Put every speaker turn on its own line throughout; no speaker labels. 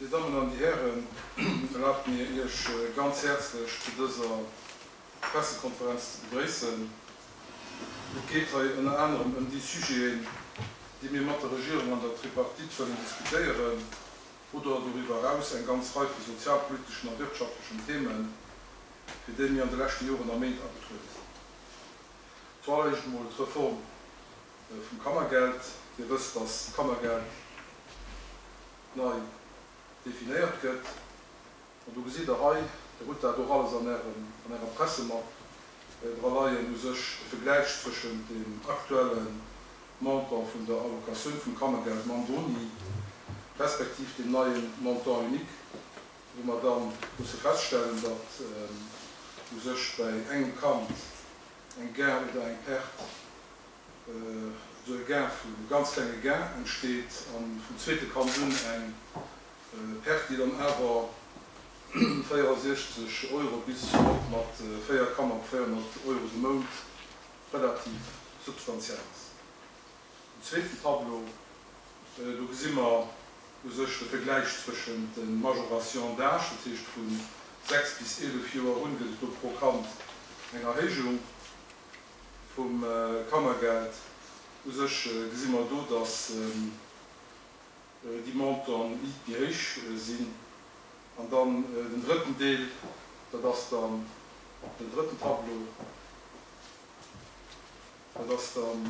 Dir Dammen an Dir Hären, erlaabt mir Iech ganz häerzlech zu dëser Pressekonferenz ze begréissen. Et geet hei ënner anerem ëm déi Sujeten, déi mir mat der Regierung an der Tripartite wëllen diskutéieren, oder doriwwer eraus eng ganz Rei vu sozialpoliteschen a wirtschaftlechen Themen, fir déi mir an de leschte Joren a Méint agetruede sinn. Zu alleréischt emol d'Reform vum Kannergeld. Dir wësst, dass d'Kannergeld nei definéiert gëtt. An do gesitt Der hei, Der hutt dat och alles an Ärem, an Ärer Pressemapp dra leien, u sech de Vergläich zwëschent deem aktuelle Montant vun der Allocatioun vum Kannergeld mam Boni respektiv deem neie Montant unique, wou mer da musse feststellen, datt u sech bäi engem Kand eng Gain oder eng Perte, esou e Gain vu, e ganz klenge Gain entsteet a vum zweete Kand un eng Perte, déi dann awer 64 Euro bis erop mat 4 Kanner op 400 Euro de Mount relativ substantiell ass. Den zweeten Tableau, do gesi mer u sech de Vergläich zwëschent de Majorations d'âge, dat heescht vu 6 bis 11 Joer un gëtt et do pro Kand eng Erhéijung vum Kannergeld. U sech gesi mer do, dass déi Montanten liicht méi héich sinn. An dann den drëtten Deel, dat ass dann den drëtten Tableau, dat ass dann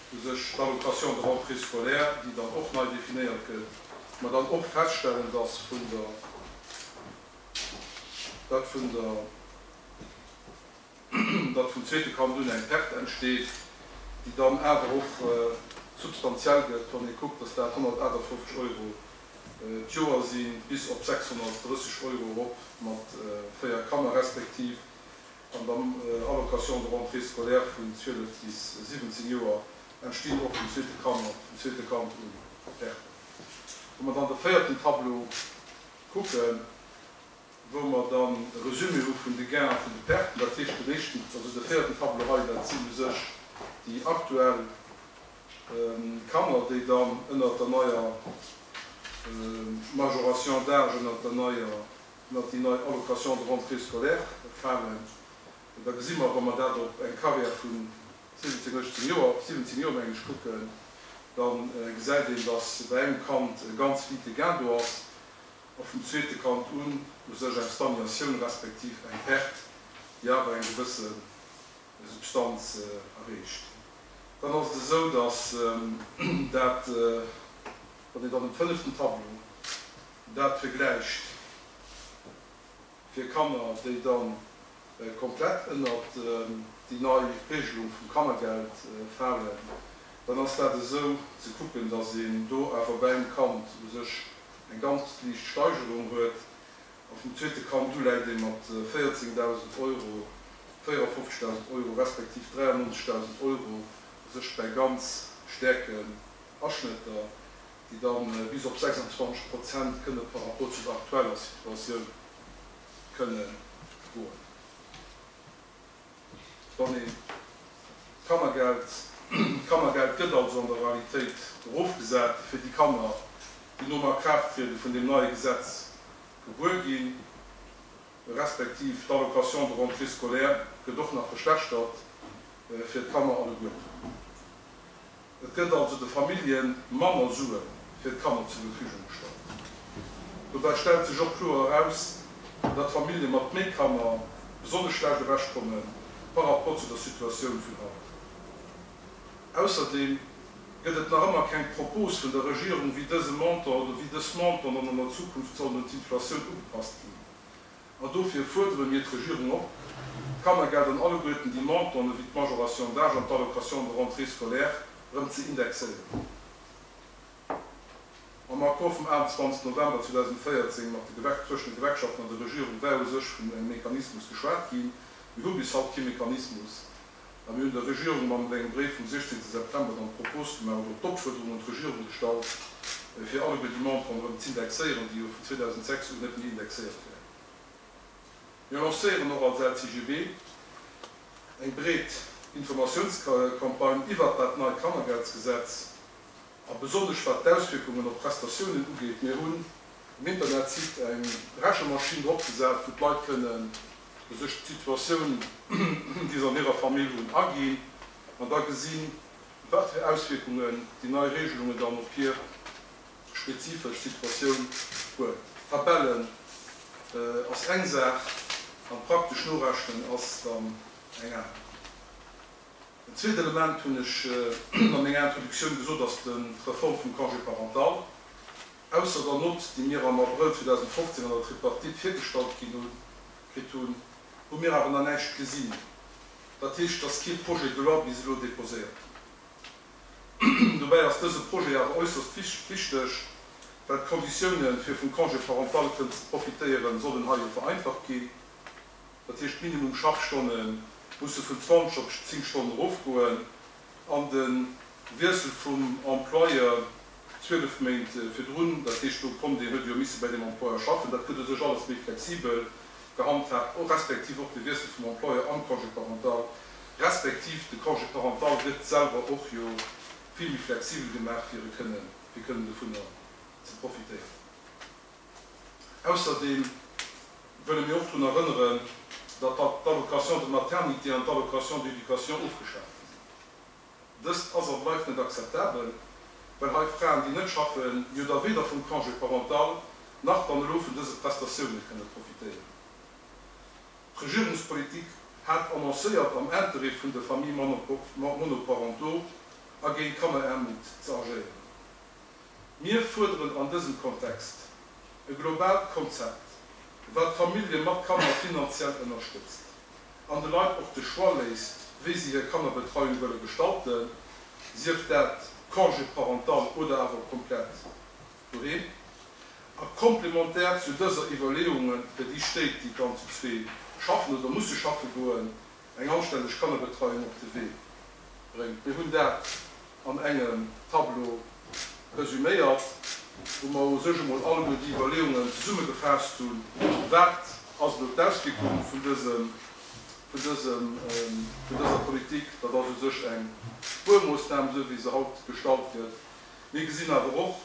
u sech d'Allocation de rentrée scolaire, déi dann och nei definéiert gëtt, wou mer dann och feststellen, dass vun der, dat vun der, datt vum zweete Kand un eng Perte entsteet, déi dann awer och substantiell gëtt, wann ee kuckt, datt dat 158 Euro d'Joer sinn, bis op 630 Euro erop mat 4 Kanner, respektiv an der Allocation de rentrée scolaire vun 12 bis 17 Joer entstinn och vum zweete Kanner, vum zweete Kand un Perten. Wa mer dann de véierten Tableau kucken, wou mer dann e Resumé hu vun de Gains a vun de Perten, dat heescht den éischten, also de véierten Tableau hei, dat sinn u sech déi aktuell Kanner, déi dann ënnert der neier Majoration d'âge, ënnert der neier, ënnert déi nei Allocation de rentrée scolaire falen. Da gesi mer, wa mer dat op eng Carrière vu 17, 18 Joer, 17 Joer meng ech, kucken, da gesäit een, dass bei engem Kand e ganz liite Gain do ass, a vum zweete Kand un u sech eng Stagnatioun respektiv eng Perte, déi awer eng gewësse Substanz erreecht. Dann ass et esou, datt dat, wann een dann um fënneften Tableau dat vergläicht fir Kanner, déi da komplett ënnert déi nei Regelung vum Kannergeld falen, dann ass dat esou ze kucken, datt een do awer bei engem Kand u sech eng ganz liicht Steigerung huet a vum zweete Kand u läit ee mat 14.000 Euro, 54.000 Euro respektiv 93.000 Euro u sech bäi ganz stäerken Aschnëtter, déi da bis op 26 Prozent kënne par rapport zu der aktueller Situatioun kënne goen. Wann een d'Kannergeld, d'Kannergeld gëtt also an der Realitéit erofgesat fir déi Kanner, déi nom Akraafttriede vun deem neie Gesetz gebuer ginn, respektiv d'Allocation de rentrée scolaire gëtt och nach verschlechtert fir d'Kanner alleguerten. Et gëtt also de Famillje manner Sue fir d'Kanner zur Verfügung gestallt. Dobäi stellt sech och kloer eraus, datt Famillje mat méi Kanner besonnesch schlecht ewechkomme par rapport zu der Situatioun vun haut. Ausserdeem gëtt et nach ëmmer keng Propos vun der Regierung, wéi dëse Montant oder wéi dës Montanten an der Zukunft sollen un d'Inflatioun ugepasst ginn. An dofir fuerdere mir d'Regierung op, d'Kannergeld an alleguerten déi Montanten ewéi d'Majoration d'âge an d'Allocation de rentrée scolaire erëm ze indexéieren. Am Accord vum 28 November 2014 mat de Gewerk zwëschen de Gewerkschaften an der Regierung war u sech vun engem Mechanismus geschwat ginn. Mir hu bis haut kee Mechanismus. A mir hunn der Regierung mam engem Bréif vum 16 September dann d'Propos gemaach oder d'Opfuerderung un d'Regierung gestallt, fir alleguer déi Montanten erëm z'indexéieren, déi jo vun 2006 un net méi indexéiert wären. Mir lancéieren och als LCGB eng breet Informatiounscampagne iwwert dat neit Kannergeldsgesetz a besonnesch wat d'Auswierkungen op d'Prestatiounen ugeet. Mir hunn. um Internetsite eng Rechemaschinn dropgesat, wou d'Leit kënnen u sech d'Situatioun, déi se an hirer Famill hunn, aginn an da gesinn, wat fir Auswierkungen déi nei Regelungen dann op hir spezifesch Situatioun huet. Tabellen ass eng Saach an d'praktesch Norechnen ass dann eng aner. En zweet Element, hunn ech a menger Introduktioun gesot, ass d'Reform vum Congé parental. Ausser der Nott, déi mir am Abrëll 2015 an der Tripartite virgestallt ginn hunn, kritt hunn, hu mir awer nach näischt gesinn. Dat heescht, et ass kee Projet de loi bis elo déposéiert ginn. Dobäi ass dëse Projet awer äusserst wichteg, well d'Konditiounen, fir vum Congé parental kënnen ze profitéieren, sollen hei jo vereinfacht ginn. Dat heescht, d'Minimum Schaffstonne musse vun 20 op 10 Stonnen erofgoen an de Wiessel vum Employeur 12 Méint virdrun, dat heescht do konnt een, huet ee jo misse bei deem Employeur schaffen, dat gëtt u sech alles méi flexibel gehandhaabt, respektiv och de Wiessel vum Employeur am Congé parental, respektiv de Congé parental gëtt selwer och jo vill méi flexibel gemaach, fir e kënnen, fir kënnen dovunner ze profitéieren. Ausserdeem wëlle mir och drun erënneren, datt d'Allocation de maternité an d'Allocation d'éducation ofgeschaaft gi sinn. Dëst ass a bleift net akzeptabel, well hei Fraen, déi net schaffen, jo da weder vum Congé parental nach dann elo vun dëse Prestatioune kënne profitéieren. D'Regierungspolitik hat annoncéiert, am Interêt vun de Familles monoparentaux a géint Kanneraarmut ze agéieren. Mir fuerderen an dësem Kontext e globaalt Konzept, wat d'Famillje mat Kanner finanziell ënnerstëtzt an de Leit och de Choix léisst, wéi si hir Kannerbetreiung wëlle gestalten, sief dat Congé parental oder awer komplett doheem. A komplementär zu dëser Iwwerleeunge fir déi Stéit, déi dann zu zwee schaffen oder musse schaffe goen, eng anstänneg Kannerbetreiung op de Wee bréngt. Mir hunn dat an engem Tableau resuméiert, wou mer u sech emol alleguer déi Iwwerleeungen zesummegefaasst hunn, Wat ass elo d'Auswierkung vun dësem, vun dësem, vun dëser Politik? Dat ass u sech eng Spuermoossnam, esou wéi se haut gestalt gëtt. Mir gesinn awer och,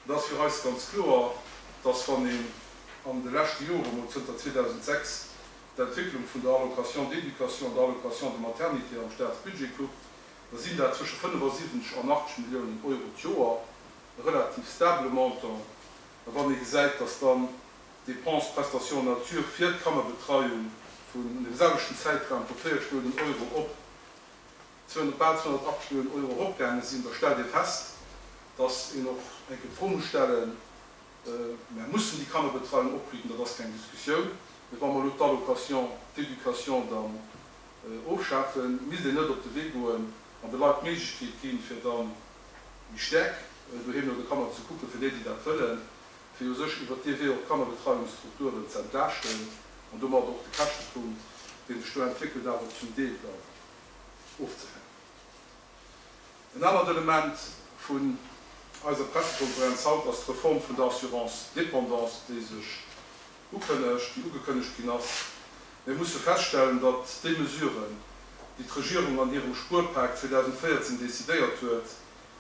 dat ass fir eis ganz kloer, dass, wann een an de leschte Jore mol zënter 2006 d'Entwécklung vun der Allocation d'éducation an der Allocation de maternité am Staatsbudget kuckt, da sinn dat zwësche 75 an 80 Milliounen Euro d'Joer, e relativ stabele Montant. A wann ee gesäit, dass dann d'Dépenses prestations nature fir d'Kannerbetreiung vun an deem selwechten Zäitraum vu 40 Milliounen Euro op 200, bal 280 Milliounen Euro eropgaange sinn, da stellt ee fest, dass een och eng Kéier d'Fro muss stellen, Mär mussen déi Kannerbetreiung opbidden, dat ass keng Diskussioun. Mee wa mer elo d'Allocation d'éducation dann ofschafen, misst een net op de Wee goen an de Leit d'Méiglechkeet ginn, fir da méi staark doheem no de Kanner ze kucken, fir déi, déi dat wëllen, fir u sech iwwert dee Wee och d'Kannerbetreiungsstrukturen ze entlaaschten an domat och de Käschtepunkt, dee sech do entwéckelt, awer zum Deel dann ofzefänken. En anert Element vun eiser Pressekonferenz haut ass d'Reform vun der Assurance dépendance, déi sech ukënnegt, déi ugekënnegt ginn ass. Mir musse feststellen, datt déi Mesuren, déi d'Regierung an hirem Spuerpak 2014 decidéiert huet,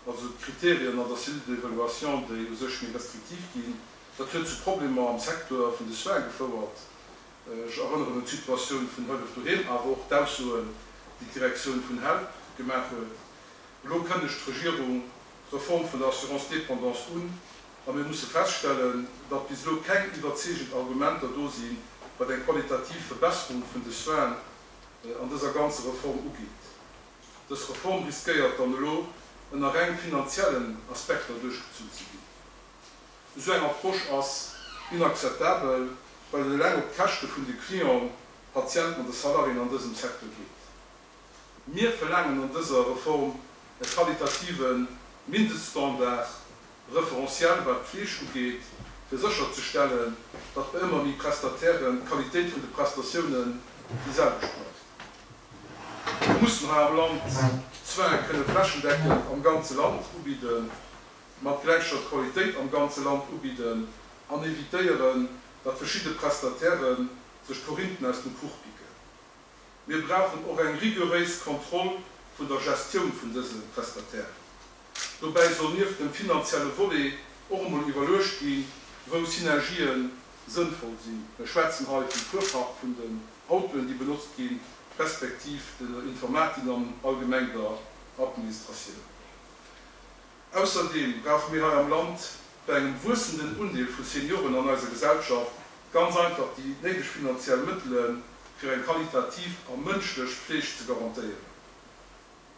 also d'Kriterien an der Cellule d'évaluation, déi u sech méi restriktiv ginn, dat huet zu Problemer am Secteur vun de Soins gefouert. Ech erënneren un d'Situatioun vun Hëllef Doheem, awer och d'Aussoen, déi d'Direktioun vun Help gemaach huet. Elo kënnegt d'Regierung d'Reform vun der Assurance dépendance un, a mir musse feststellen, datt bis elo keng iwwerzeegend Argumenter do sinn, wat eng qualitativ Verbesserung vun de Soinen an dëser ganzer Reform ugeet. Dës Reform riskéiert dann elo ënner reng finanziellen Aspekter duerchgezunn ze ginn. Esou eng Approche ass inakzeptabel, well et eleng op d'Käschte vun de Clienten, Patienten an de Salariéen an dësem Secteur geet. Mir verlaangen an dëser Reform e qualitative Mindeststandard, referentiel wat d'Fleeg ugeet, fir sécherzestellen, datt bei ëmmer méi Prestatairen d'Qualitéit vun de Prestatiounen déi selwecht bleift. Mir mussen hei am Land d'Soine kënne flächendeckend am ganze Land ubidden. mat gläicher Qualitéit am ganze Land ubidden an evitéieren, datt verschidde Prestataire sech d'Korinten aus dem Kuch picken. Mir brauchen och eng riguréis Kontroll vun der Gestioun vun dëse Prestatairen. Dobäi soll nieft dem finanzielle Volet och emol iwwerluecht ginn, Wou Synergien sënnvoll sinn. Mir schwätzen hei vum Fuerpark, vun den Autoen, déi benotzt ginn, respektiv der Informatik an allgemeng der Administratioun. Ausserdeem brauche mir hei am Land bei engem wuessenden Undeel vu Senioren an eiser Gesellschaft ganz einfach déi néideg finanziell Mëttele fir eng qualitativ a mënschlech Fleeg ze garantéieren.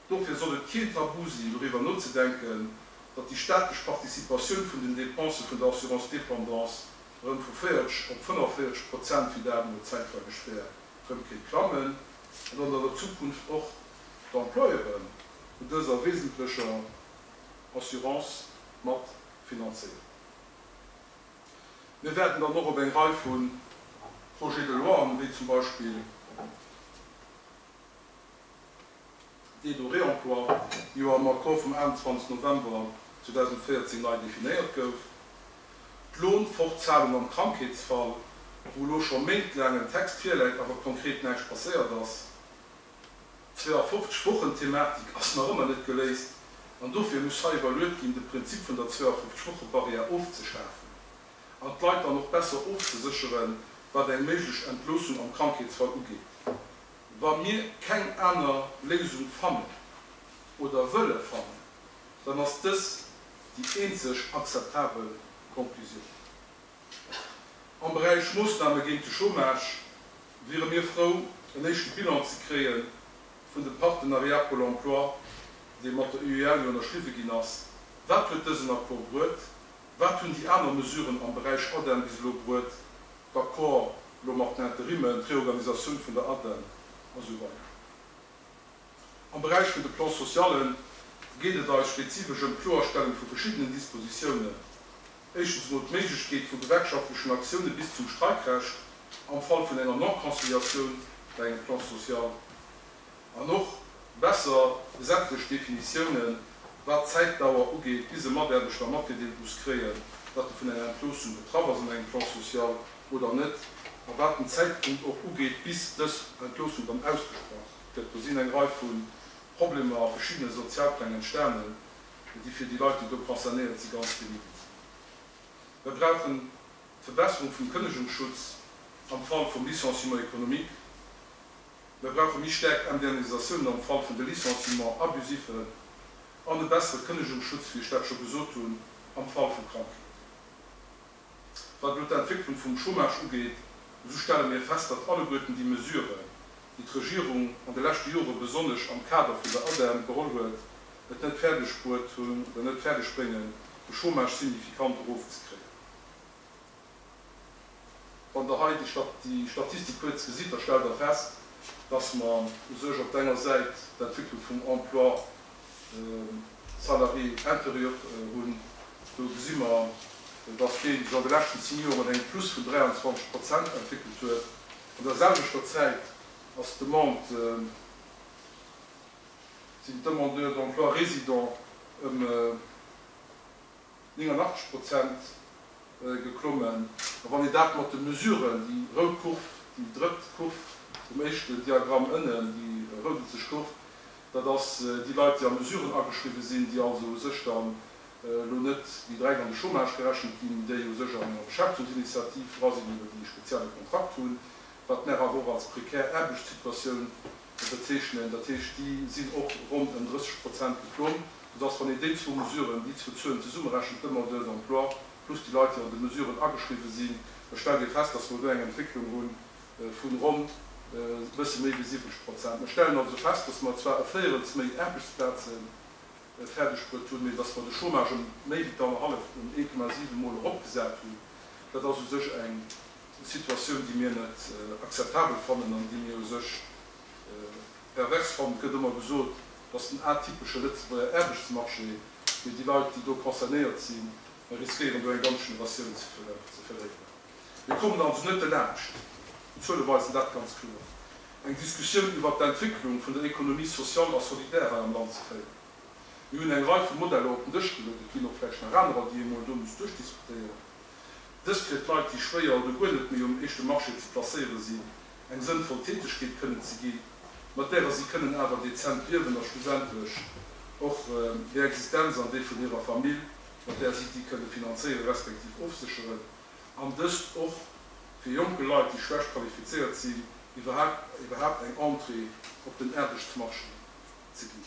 Dofir soll et keen Tabu sinn, doriwwer nozedenken, datt déi staatlech Participatioun vun den Depensë vun der Assurance dépendance erëm vu 40 op 45 Prozent, wéi dat emol zäitweileg wär, erëm kéint klammen an datt an der Zukunft och d'Employeuren un dëser wesentlecher Assurance mat finanzéieren. Mir wäerten dann och op eng Rei vu Projets de loien, wéi zum Beispill d'Aide au réemploi, déi jo am Accord vum 28 November 2014 nei definéiert gouf, d'Lohnfortzahlung am Krankheetsfall, wou elo scho méintlaang en Text virläit, awer konkret näischt passéiert ass. D'Zwee-a-fofzeg Wochen-Thematik ass nach ëmmer net geléist an dofir muss hei iwwerluet ginn, de Prinzip vun der 52 Woche-Barrière ofzeschafen an d'Leit dann och besser ofzesécheren, wat eng méiglech Entloossung am Krankheetsfall ugeet. Wa mir keng aner Léisung fannen oder wëlle fannen, dann ass dës déi eenzeg akzeptabel Konklusioun. Am Beräich Moossname géint de Chômage wiere mir frou, en éischte Bilan ze kréie vun dem Partenariat pour l'emploi, dee mat der UEL jo ënnerschriwwe ginn ass. Wat huet dësen Accord bruet? Wat hunn déi aner Mesuren am Beräich ADEM bis elo bruet, d'Accord elo mat den Interimmen, d'Reorganisatioun vun der ADEM a sou weider? Am Beräich vun de Plans socialen geet et eis spezifesch ëm d'Kloerstellung vu verschiddenen Dispositiounen. Éischtens emol d'Méiglechkeet vu gewerkschaftlechen Aktioune bis zum Streikrecht am Fall vun enger Non-Conciliatioun bei engem Plan social an och besser gesetzlech Definitiounen, wat d'Zäitdauer ugeet, bis e Mataarbechter matgedeelt muss kréien, datt e vun enger Entloossung betraff ass an engem Plan social oder net, a wat den Zäitpunkt och ugeet, bis dës Entloossung dann ausgesprach gëtt. Do sinn eng Rei vu Problemer a verschiddene Sozialpläng entstanen, déi fir déi Leit, déi do concernéiert sinn, ganz penibel sinn. Mir brauchen d'Verbesserung vum Kënnegungsschutz am Fall vum Licenciement économique. Mir brauche méi staark Indemnisatiounen am Fall vun de Licenciements abusiffen an e bessere Kënnegungsschutz, wéi ech dat scho gesot hunn, am Fall vu Krankheet. Wat elo d'Entwécklung vum Chômage ugeet, esou stelle mir fest, datt alleguerten déi Mesuren, déi d'Regierung an de leschte Jore besonnesch am Kader vun der ADEM geholl huet, et net fäerdeg bruet hunn oder net fäerdeg bréngen, de Chômage signifikant erofzekréien. Wann Der hei déi Statistik kuerz gesitt, da stellt Der fest, dass mer u sech op der enger Säit d'Entwécklung vum Emploi salarié intérieur hunn. Do gesi mer, dass dee sech an de leschten 10 Joer mat engem Plus vun 23 Prozent entwéckelt huet. An der selwechter Zäit ass d'Demande, sinn d'Demandeurs d'emploi résidents ëm 89 Prozent geklommen. A wann een dat mat de Mesuren, déi rout Kurv, déi drëtt Kurv um éischte Diagramm ënnen, déi roudelzeg Kurv, dat ass déi Leit, déi a Mesuren ageschriwwen sinn, déi also u sech dann elo net déi direkt an de Chômage gerechent ginn, déi u sech an enger Beschäftegungsinitiativ dra sinn oder déi e spezielle Kontrakt hunn, wat mär awer och als prekär Aarbechtssituatioun bezeechnen. Dat heescht, déi sinn och ronn ëm 30 Prozent geklomm, soudass, wann een déi zwou Mesuren, déi zwou Zuelen zesummerechent, d'Demandeurs d'emploi plus déi Leit, déi an de Mesuren ageschriwwen sinn, da stellt ee fest, dass mer do eng Entwécklung hu vu ronn e bësse méi wéi 70 Prozent. Mer stellen also fest, dass mer zwar e Véierels méi Aarbechtsplaze fäerdeg bruet hunn, mee dass mer de Chômage ëm méi wéi d'annerhalleft, ëm 1,7 Mol eropgesat hunn. Dat ass u sech eng Situatioun, déi mir net akzeptabel fannen an déi mir u sech pervers fannen. Et gëtt ëmmer gesot, dass den atypesche Lëtzebuerger Aarbechtsmarché, mee déi Leit, déi do concernéiert sinn, riskéieren do eng ganz Generatioun ze verléieren. Mir kommen also net delaanscht, d'Zuele weisen dat ganz kloer, eng Diskussioun iwwert d'Entwécklung vun der Économie sociale a solidaire hei am Land ze féieren. Mir hunn eng Rei vu Modeller op den Dësch geluet, et ginn och vläicht nach anerer, déi ee mol do muss duerchdiskutéieren. Dëst fir d'Leit, déi schwéier oder guer net méi um éischte Marché ze placéiere sinn, eng sënnvoll Tätegkeet kënnen ze ginn, mat därer si kënnen awer dezent liewen a schlussendlech och hir Existenz an déi vun hirer Famill, mat där si déi kënne finanzéieren, respektiv ofsécheren. An dëst och fir jonke Leit, déi schlecht qualifizéiert sinn, iwwerhaapt eng Entrée op den Aarbechtsmarché ze ginn.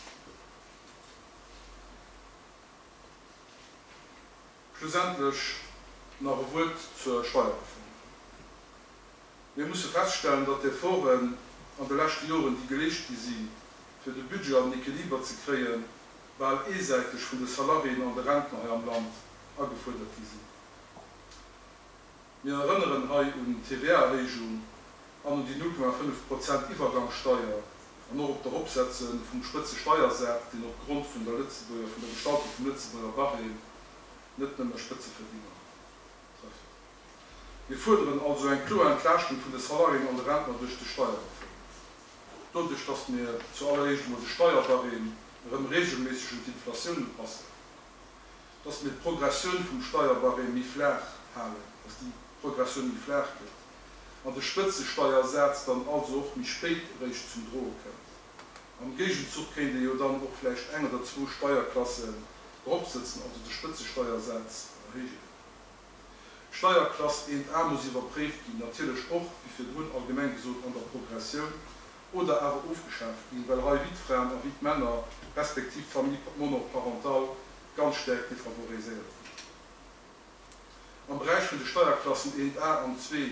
Schlussendlech nach e Wuert zur Steierreform. Mir musse feststellen, datt d'Efforten an de leschte Joren, déi geleescht gi sinn, fir de Budget an den Equiliber ze kréien, bal eesäiteg vun de Salariéen an de Rentner hei am Land agefuerdert gi sinn. Mir erënneren hei un d'TVA-Erhéijung an un déi 0,5 Prozent Iwwergangssteier an och op d'Eropsetze vum Spëtzesteiersaz, deen opgrond vun der Lëtzebuerger, vun der Gestaltung vum Lëtzebuerger Barème net nëmme Spëtzeverdiener trëfft. Mir fuerderen also eng kloer Entlaaschtung vun de Salariéen an de Rentner duerch des Steierreform. Doduerch, dass mir zu alleréischt emol de Steierbarème erëm regelméisseg un d'Inflatioun upassen, dass mir d'Progressioun vum Steierbarème méi flaach halen, dass déi Progressioun méi flaach gëtt an de Spëtzesteiersaz dann also och méi spéit eréischt zum Droe kënnt. Am Géigenzuch kéint ee jo dann och vläicht eng oder zwou Steierklassen eropsëtzen, also de Spëtzesteiersaz erhéijen. D'Steierklass 1A muss iwwerpréift ginn, natierlech och, wéi virdrun allgemeng gesot, an der Progressioun, oder awer ofgeschaaft ginn, well hei wéi d'Fraen a wéi d'Männer, respektiv d'Famille monoparentale ganz staark defavoriséiert ginn. Am Beräich vun de Steierklassen 1A an 2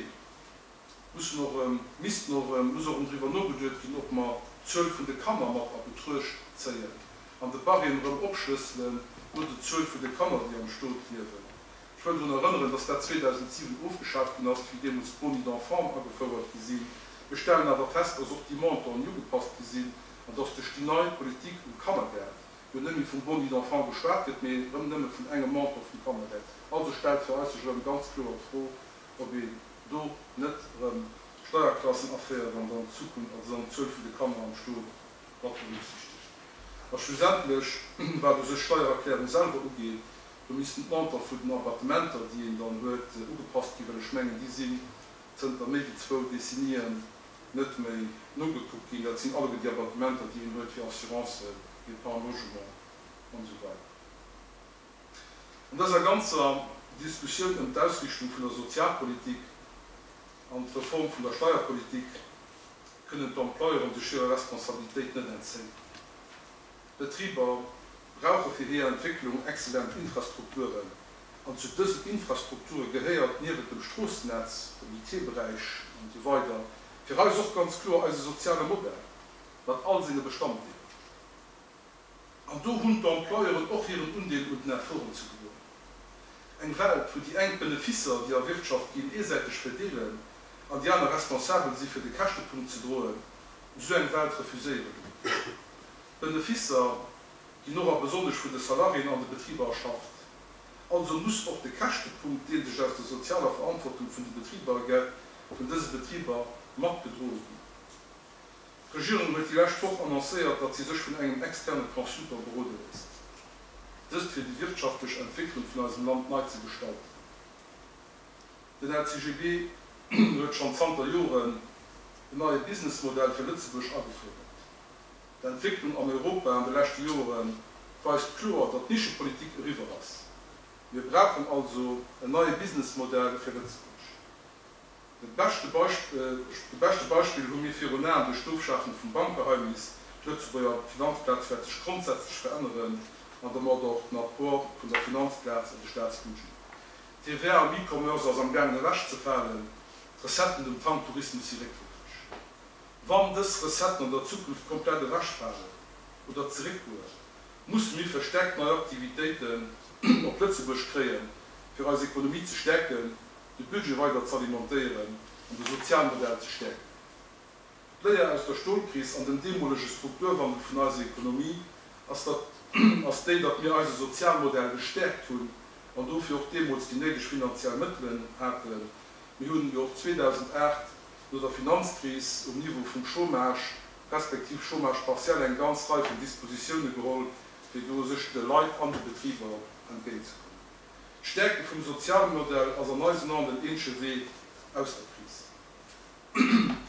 mussen och erëm, missten och erëm, muss och erëm driwwer nogeduet ginn, ob mer d'Zuel vun de Kanner mat a Betruecht zéien an de Barème erëm opschlësselen no de Zuel vun de Kanner, déi am Stot liewen. Ech wëll drun erënneren, dass dat 2007 ofgeschaaft ginn ass, wéi deemools d'Boni d'enfant agefouert gi sinn. Mir stellen awer fest, dass och déi Montanten ni ugepasst gi sinn an dass duerch déi nei Politik um Kannergeld jo net méi vum Boni d'enfant geschwat gëtt, mee erëm nëmme vun engem Montant vum Kannergeld. Also stellt fir eis sech erëm ganz kloer d'Fro, ob een do net erëm Steierklassen aféiert an dann d'Zukunft, also dann d'Zuel vun de Kanner am Stot mat berücksichtegt. A schlussendlech, wat u sech d'Steiererklärung selwer ugeet, do missten d'Montant vun den Abattementer, déi een dann huet, ugepasst ginn, well ech mengen, déi sinn zënter méi wéi zwou Décinnien net méi nogekuckt ginn. Dat sinn alleguer déi Abattementer, déi een huet fir Assurancen, Épargne logement an esou weider. An dëser ganzer Diskussioun ëm d'Ausrichtung vun der Sozialpolitik an d'Reform vun der Steierpolitik kënnen d'Employeuren sech hirer Responsabilitéit net entzéien. D'Betriber brauche fir hir Entwécklung excellent Infrastrukturen an zu dësen Infrastrukture gehéiert niewent dem Stroossennetz, dem IT-Beräich an esou weider fir eis och ganz kloer eise soziale Modell mat all senge Bestanddeeler. An do hunn d'Employeuren och hiren Undeel un den Efforten ze droen. Eng Welt, wou déi eng d'Benefisser, déi erwirtschaft ginn, eesäiteg verdeelen an déi aner responsabel si fir de Käschtepunkt ze droen, esou eng Welt refuséiere mir. D'Benefisser ginn och a besonnesch vun de Salariéen an de Betriber erschafft. Also muss och de Käschtepunkt, dee sech aus der sozialer Verantwortung vun de Betriber ergett, vun dëse Betriber matgedroe ginn. D'Regierung huet déi lescht Woch annoncéiert, datt si sech vun engem externe Consultant berode léisst. Dëst fir déi wirtschaftlech Entwécklung vun eisem Land nei ze gestalten. Den LCGB huet schonn zanter Joren en neie Businessmodell fir Lëtzebuerg agefuerdert. D'Entwécklung an Europa an de leschte Jore weist kloer, datt d'Nischepolitik eriwwer ass. Mir brauchen also en neie Businessmodell fir Lëtzebuerg. De beschte Beispill hu mir virun Aen duerch d'Ofschafen vum Bankgeheimnis. D'Lëtzebuerger Finanzplaz wäert sech grondsätzlech veränneren an domat och den Apport vun der Finanzplaz an de Staatsbudget. D'TVA am E-Commerce ass am gaangen ewechzefalen, d'Recetten dem Tanktourismus si réckleefeg. Wann dës Recetten an der Zukunft komplett ewechfalen oder zeréckgoen, musse mir verstärkt nei Aktivitéiten op Lëtzebuerg kréien, fir eis Ekonomie ze stäerken, de Budget weider z'alimentéieren an de Sozialmodell ze stäerken. D'Léier aus der Stolkris an dem deemolege Strukturwandel vun eiser Ekonomie ass datt ass déi, datt mir eise Sozialmodell gestäerkt hunn an dofir och deemools déi néideg finanziell Mëttelen haten. Mir hunn jo och 2008 no der Finanzkris um Niveau vum Chômage respektiv Chômage partiel eng ganz Rei vun Dispositioune geholl, fir do u sech de Leit an de Betriber entgéintzekommen. D'Stäerke vum Sozialmodell ass an eisen Aen den eenzege Wee aus der Kris.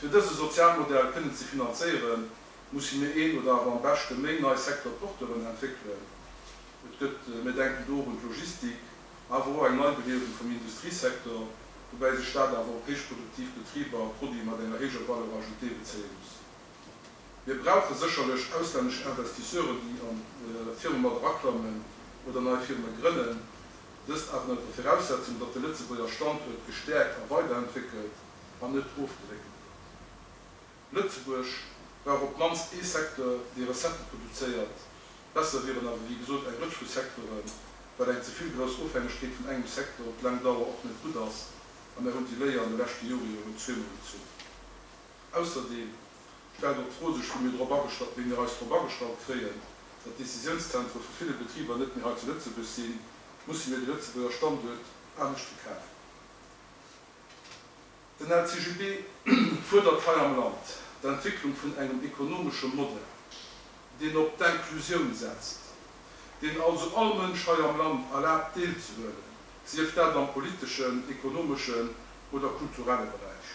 Fir dëse Sozialmodell kënnen ze finanzéieren, musse mir een oder awer am beschte méi nei Secteur-porteuren entwéckelen. Et gëtt, mir denken do och un d'Logistik, awer och eng Neibeliewung vum Industriesecteur. Woubäi sech dat awer op héichproduktiv Betriber a Produite mat enger héijer Valeur ajoutée bezéie muss. Mir brauche sécherlech auslännesch Investisseuren, déi an Firme mat eraklammen oder nei Firme grënnen, dëst awer ënnert der Viraussetzung, datt de Lëtzebuerger Standuert gestäerkt a weiderentwéckelt an net ofgewéckelt gëtt. Lëtzebuerg brauch op d'mannst ee Secteur, dee Recettë produzéiert. Besser wieren awer wéi gesot eng Rëtsch vu Secteuren, well eng ze vill grouss Ofhängegkeet vun engem Secteur op d'laang Dauer och net gutt ass, a mär hunn déi Léier an de leschte Jore jo elo zweemol gezunn. Ausserdeem stellt och d'Fro sech, wéi mir drop agestallt, wéi mir eis drop agestallt kréien, datt d'Décisiounszentre vu ville Betriber net méi hei zu Lëtzebuerg sinn. Musse mir de Lëtzebuerger Standuert anescht verkafen? Den LCGB fuerdert hei am Land d'Entwécklung vun engem ekonomesche Modell, deen op d'Inclusioun setzt, deen also all Mënsch hei am Land erlaabt deelzehuelen, sief dat am politeschen, ekonomeschen oder kulturelle Beräich.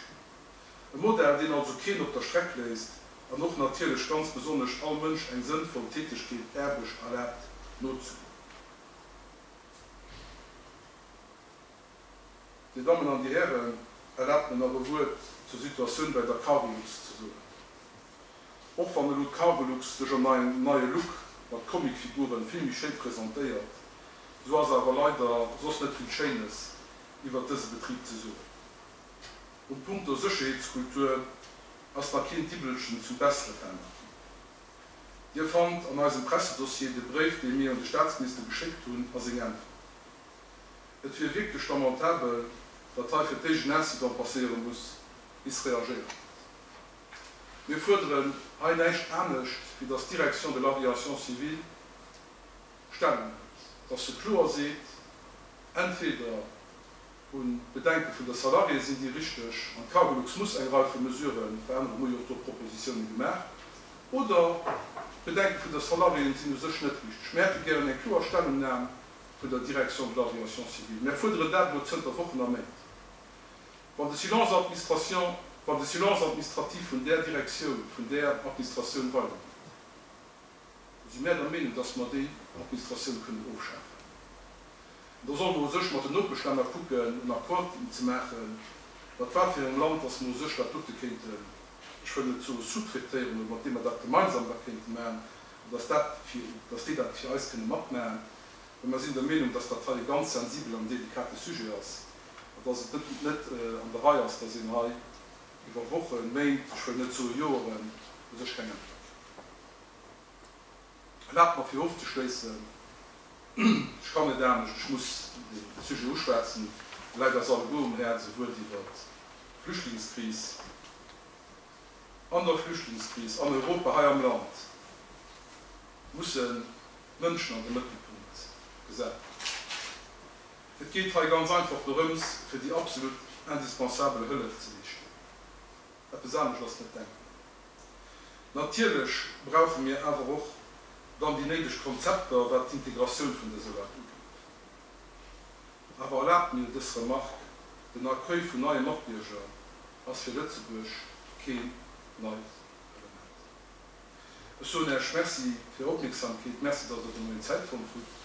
E Modell, deen also keen op der Streck léisst an och natierlech ganz besonnesch all Mënsch eng sënnvoll Tätegkeet, Aarbecht, erlaabt nozegoen. Dir Dammen an Dir Hären, erlaabt mir nach e Wuert zur Situatioun bei der Cargolux ze soen. Och wann elo d'Cargolux sech an engem neie Look mat Comicfiguren vill méi schéi presentéiert, esou ass awer leider soss net vill Schéines iwwert dëse Betrib ze soen. Um Punkto Sécherheetskultur ass nach keen Dibbelchen zum Bessere verännert ginn. Dir fannt an eisem Pressedossier de Bréif, dee mir un de Staatsminister geschéckt hunn, a seng Äntwert. Et wier wierklech lamentabel, datt hei fir d'éischt en Incident passéiere muss, bis reagéiert gëtt. Mir fuerderen hei näischt anescht, wéi datt d'Direction de l'aviation civile Stellung hëlt, datt se kloer seet, entweder hunn d'Bedenke vun der Salariéë sinn déi richteg an d'Cargolux muss eng Rei vu Mesurë veränneren, mir hu jo och do Propositiounen gemaach, oder d'Bedenke vun der Salariéen sinn u sech net richteg. Mir hätte gären eng kloer Stellungnam vun der Direction de l'aviation civile. Mär fuerderen dat elo zënter Wochen a Méint. Wann de Silence administration, wann de Silence administratif vun där Direktioun, vun där Administratioun weidergeet, da si mär der Meenung, dass mer déi Administratioun kënnen ofschafen. An da solle mer u sech mat den Nopeschlänner kucken, en Accord ze maachen, mat wat fir engem Land dass mer u sech dat dote kéinten, ech wëll net soe sous-traitéieren, oder mat deem mer dat gemeinsam da kéinte maachen, dass dat fir, dass déi dat fir eis kënne matmaachen, well mer sinn der Meenung, dass dat hei e ganz sensibelen an delikate Sujet ass an dass et net, net an der Rei ass, dass een hei iwwer Wochen, Méint, ech wëll net soe Joeren, u sech keng Äntwert kritt. Erlaabt mer fir ofzeschléissen, ech kann net anescht, ech muss dee Sujet uschwätzen, e läit eis alleguer um Häerz, e Wuert iwwert d'Flüchtlingskris. An der Flüchtlingskris an Europa, hei am Land, mussen d'Mënschen an de Mëttelpunkt gesat ginn. Et geet hei ganz einfach dorëms, fir déi absolut indispensabel Hëllef ze leeschten. Eppes anescht ass net denkbar. Natierlech brauche mir awer och dann déi néideg Konzepter, wat d'Integratioun vun dëse Leit ugeet. Awer erlaabt mir dës Remarque, Den Accueil vun neie Matbierger ass fir Lëtzebuerg keen neit Element. Ech soen Äech Merci fir Är Opmierksamkeet. Merci, datt Der de Moien Zäit fonnt hutt.